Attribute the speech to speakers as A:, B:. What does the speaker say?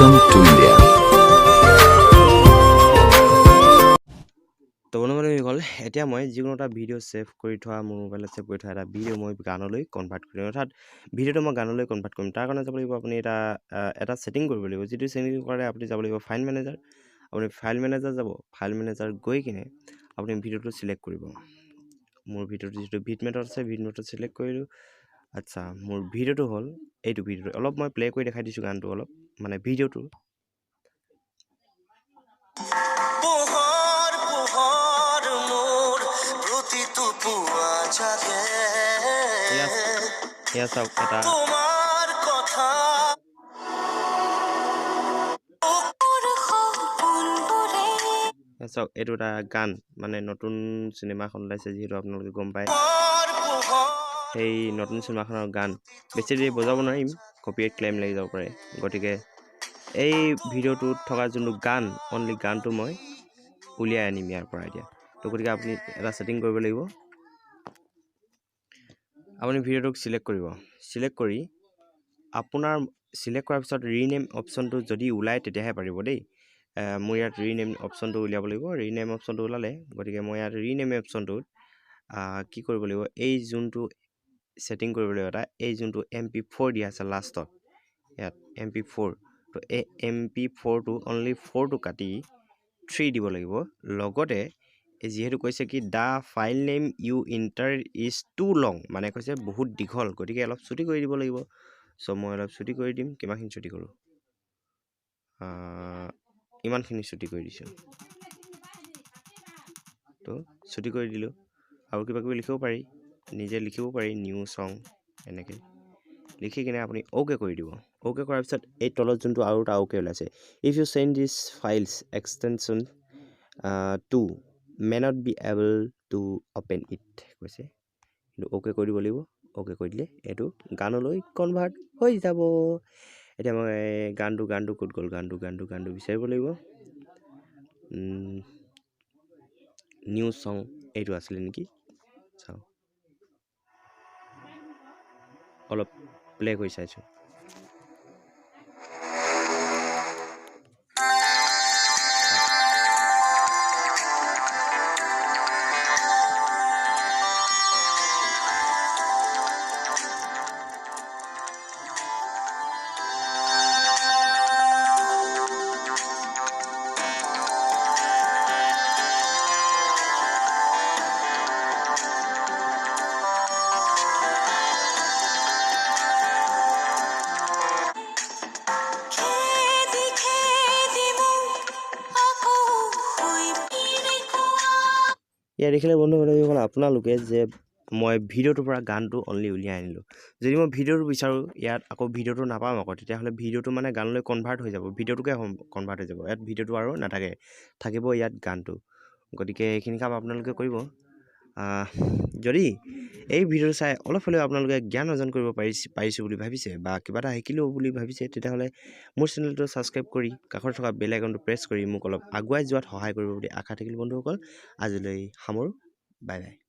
A: Welcome to India.
B: তো বন্ধু বান্ধৱীসকল, এতিয়া মই যিকোনো এটা ভিডিঅ' ছেভ কৰি থোৱা, মোৰ মোবাইলত ছেভ কৰি থোৱা এটা ভিডিঅ' মই গানলৈ কনভাৰ্ট কৰিম। অৰ্থাৎ ভিডিঅ'টো মই গানলৈ কনভাৰ্ট কৰিম। তাৰ কাৰণে যাব লাগিব, আপুনি এটা ছেটিং কৰিব লাগিব। যিটো ছেটিং কৰে, আপুনি যাব লাগিব ফাইল মেনেজাৰ। আপুনি ফাইল মেনেজাৰ যাব। ফাইল মেনেজাৰ গৈ কিনে আপুনি ভিডিঅ'টো চিলেক্ট কৰিব। মোৰ ভিডিঅ'টো যিটো ভিডমেটত আছে, ভিডমেটত চিলেক্ট কৰিলোঁ। আচ্ছা, মোৰ ভিডিঅ'টো হ'ল এইটো। ভিডিঅ'টো অলপ মই প্লে' কৰি দেখাই দিছোঁ, গানটো অলপ, মানে ভিডিঅ'টো।
C: পোহৰ পোহৰ মোৰ প্ৰতিটো পুৱা জাগে।
B: এয়া চাওক এটা
C: তোমাৰ কথা।
B: এয়া চাওক, এইটো এটা গান, মানে নতুন চিনেমাখন ওলাইছে যিহেতু আপোনালোকে গম পায়।
C: পোহৰ পোহৰ।
B: সেই নতুন চিনেমাখনৰ গান। বেছি দেৰি বজাব নোৱাৰিম, কপিৰাইট ক্লেইম লাগি যাব পাৰে। গতিকে এই ভিডিঅ'টোত থকা যোনটো গান, অনলি গানটো মই উলিয়াই আনিম ইয়াৰ পৰা এতিয়া। তো গতিকে আপুনি এটা ছেটিং কৰিব লাগিব। আপুনি ভিডিঅ'টোক চিলেক্ট কৰিব। চিলেক্ট কৰি আপোনাৰ চিলেক্ট কৰাৰ পিছত ৰিনেম অপশ্যনটো যদি ওলায় তেতিয়াহে পাৰিব দেই। মোৰ ইয়াত ৰিনেম অপশ্যনটো উলিয়াব লাগিব। ৰিনেম অপশ্যনটো ওলালে। গতিকে মই ইয়াত ৰিনেম অপশ্যনটোত কি কৰিব লাগিব? এই যোনটো ছেটিং কৰিব লাগিব এটা, এই যোনটো MP4 দিয়া আছে লাষ্টত ইয়াত MP4, তো এই MP4টো অনলি ফ'ৰটো কাটি থ্ৰী দিব লাগিব। লগতে এই যিহেতু কৈছে কি "The file name you enter is too long", মানে কৈছে বহুত দীঘল, গতিকে অলপ চুটি কৰি দিব লাগিব। চ' মই অলপ চুটি কৰি দিম। কিমানখিনি চুটি কৰোঁ? ইমানখিনি চুটি কৰি দিছোঁ। তো চুটি কৰি দিলোঁ। আৰু কিবা কিবি লিখিব পাৰি, নিজে লিখিব পাৰি, নিউ চং এনেকৈ লিখি কিনে আপুনি অ'কে কৰি দিব। অ'কে কৰাৰ পিছত এই তলত যোনটো আৰু এটা অ'কে ওলাইছে, "If you send this files extension to may not be able to open it" কৈছে, কিন্তু অ'কে কৰি দিব লাগিব। অ'কে কৰি দিলে এইটো গানলৈ কনভাৰ্ট হৈ যাব। এতিয়া মই গানটো ক'ত গ'ল? গানটো বিচাৰিব লাগিব। নিউ চং এইটো আছিলে নেকি চাওঁ। অলপ প্লে কৰি চাইছোঁ।
D: খেদি খেদি মোক আকৌ শুই কোৱা।
B: ইয়াত দেখিলে বন্ধু বান্ধৱীসকল আপোনালোকে যে মই ভিডিঅ'টোৰ পৰা গানটো অনলি উলিয়াই আনিলোঁ। যদি মই ভিডিঅ'টো বিচাৰোঁ, ইয়াত আকৌ ভিডিঅ'টো নাপাম আকৌ। তেতিয়াহ'লে ভিডিঅ'টো মানে গানলৈ কনভাৰ্ট হৈ যাব, ভিডিঅ'টোকে কনভাৰ্ট হৈ যাব। ইয়াত ভিডিঅ'টো আৰু নাথাকে, থাকিব ইয়াত গানটো। গতিকে এইখিনি কাম আপোনালোকে কৰিব। যদি এই ভিডিঅ'টো চাই অলপ হ'লেও আপোনালোকে জ্ঞান অৰ্জন কৰিব পাৰিছোঁ বুলি ভাবিছে বা কিবা এটা শিকিলোঁ বুলি ভাবিছে, তেতিয়াহ'লে মোৰ চেনেলটো ছাবস্ক্ৰাইব কৰি কাষত থকা বেল আইকনটো প্ৰেছ কৰি মোক অলপ আগুৱাই যোৱাত সহায় কৰিব বুলি আশা থাকিল। বন্ধুসকল, আজিলৈ সামৰোঁ। Bye bye.